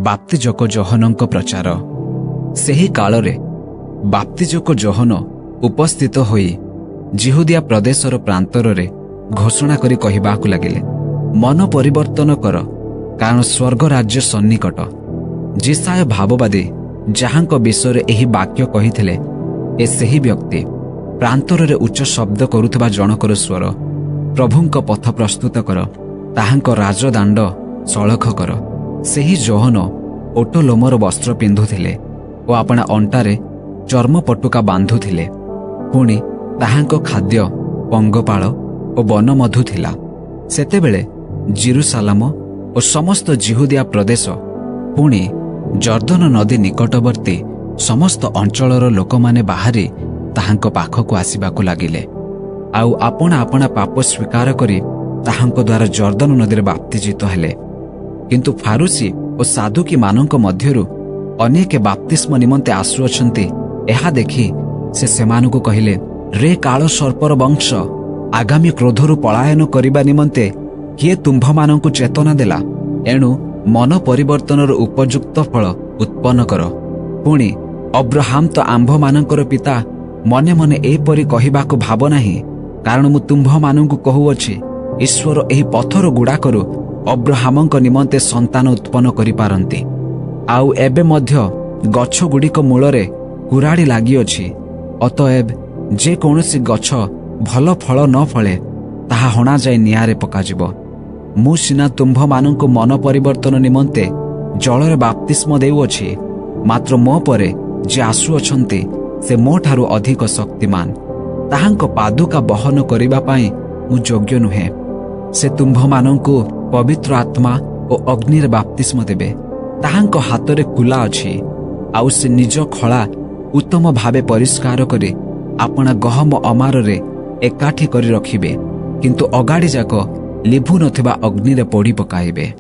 ବାପ୍ତିଜକ ଯୋହନଙ୍କ ପ୍ରଚାର। ସେହି କାଳରେ ବାପ୍ତିଜକ ଯୋହନ ଉପସ୍ଥିତ ହୋଇ ଯିହୁଦିଆ ପ୍ରଦେଶର ପ୍ରାନ୍ତରରେ ଘୋଷଣା କରି କହିବାକୁ ଲାଗିଲେ, "ମନ ପରିବର୍ତ୍ତନ କର, କାରଣ ସ୍ୱର୍ଗ ରାଜ୍ୟ ସନ୍ନିକଟ।" ଯିଶାଇୟ ଭାବବାଦୀ ଯାହାଙ୍କ ବିଷୟରେ ଏହି ବାକ୍ୟ କହିଥିଲେ, ଏ ସେହି ବ୍ୟକ୍ତି। ପ୍ରାନ୍ତରରେ ଉଚ୍ଚ ଶବ୍ଦ କରୁଥିବା ଜଣକର ସ୍ୱର, "ପ୍ରଭୁଙ୍କ ପଥ ପ୍ରସ୍ତୁତ କର, ତାହାଙ୍କ ରାଜଦାଣ୍ଡ ସଳଖ କର।" ସେହି ଯୋହନ ଓଟ ଲୋମର ବସ୍ତ୍ର ପିନ୍ଧୁଥିଲେ ଓ ଆପଣା ଅଣ୍ଟାରେ ଚର୍ମ ପଟୁକା ବାନ୍ଧୁଥିଲେ। ପୁଣି ତାହାଙ୍କ ଖାଦ୍ୟ ପଙ୍ଗପାଳ ଓ ବନମଧୁ ଥିଲା। ସେତେବେଳେ ଜିରୁସାଲାମ ଓ ସମସ୍ତ ଜିହୁଦିଆ ପ୍ରଦେଶ, ପୁଣି ଜର୍ଦ୍ଦନ ନଦୀ ନିକଟବର୍ତ୍ତୀ ସମସ୍ତ ଅଞ୍ଚଳର ଲୋକମାନେ ବାହାରି ତାହାଙ୍କ ପାଖକୁ ଆସିବାକୁ ଲାଗିଲେ। ଆଉ ଆପଣା ଆପଣା ପାପ ସ୍ୱୀକାର କରି ତାହାଙ୍କ ଦ୍ୱାରା ଜର୍ଦ୍ଦନ ନଦୀରେ ବାପ୍ତିଜିତ ହେଲେ। କିନ୍ତୁ ଫାରୁଶୀ ଓ ସାଦୁକୀମାନଙ୍କ ମଧ୍ୟରୁ ଅନେକ ବାପ୍ତିସ୍ମ ନିମନ୍ତେ ଆସୁଅଛନ୍ତି, ଏହା ଦେଖି ସେ ସେମାନଙ୍କୁ କହିଲେ, "ରେ କାଳ ସର୍ପର ବଂଶ, ଆଗାମୀ କ୍ରୋଧରୁ ପଳାୟନ କରିବା ନିମନ୍ତେ କିଏ ତୁମ୍ଭମାନଙ୍କୁ ଚେତନା ଦେଲା? ଏଣୁ ମନ ପରିବର୍ତ୍ତନର ଉପଯୁକ୍ତ ଫଳ ଉତ୍ପନ୍ନ କର। ପୁଣି 'ଅବ୍ରହାମ ତ ଆମ୍ଭମାନଙ୍କର ପିତା' ମନେ ମନେ ଏପରି କହିବାକୁ ଭାବ ନାହିଁ। କାରଣ ମୁଁ ତୁମ୍ଭମାନଙ୍କୁ କହୁଅଛି, ଈଶ୍ୱର ଏହି ପଥର ଗୁଡ଼ାକରୁ ଅବ୍ରହାମଙ୍କ ନିମନ୍ତେ ସନ୍ତାନ ଉତ୍ପନ୍ନ କରିପାରନ୍ତି। ଆଉ ଏବେ ମଧ୍ୟ ଗଛଗୁଡ଼ିକ ମୂଳରେ କୁରାଢ଼ି ଲାଗିଅଛି। ଅତଏବ ଯେକୌଣସି ଗଛ ଭଲ ଫଳ ନ ଫଳେ, ତାହା ହଣାଯାଇ ନିଆଁରେ ପକାଯିବ। ମୁଁ ସିନା ତୁମ୍ଭମାନଙ୍କୁ ମନ ପରିବର୍ତ୍ତନ ନିମନ୍ତେ ଜଳରେ ବାପ୍ତିସ୍ମ ଦେଉଅଛି, ମାତ୍ର ମୋ ପରେ ଯେ ଆସୁଅଛନ୍ତି, ସେ ମୋଠାରୁ ଅଧିକ ଶକ୍ତିମାନ। ତାହାଙ୍କ ପାଦୁକା ବହନ କରିବା ପାଇଁ ମୁଁ ଯୋଗ୍ୟ ନୁହେଁ। ସେ ତୁମ୍ଭମାନଙ୍କୁ ପବିତ୍ର ଆତ୍ମା ଓ ଅଗ୍ନିରେ ବାପ୍ତିସ୍ମ ଦେବେ। ତାହାଙ୍କ ହାତରେ କୁଲା ଅଛି, ଆଉ ସେ ନିଜ ଖଳା ଉତ୍ତମ ଭାବେ ପରିଷ୍କାର କରି ଆପଣା ଗହମ ଅମାରରେ ଏକାଠି କରି ରଖିବେ, କିନ୍ତୁ ଅଗାଡ଼ି ଯାକ ଲିଭୁ ନଥିବା ଅଗ୍ନିରେ ପୋଡ଼ି ପକାଇବେ।"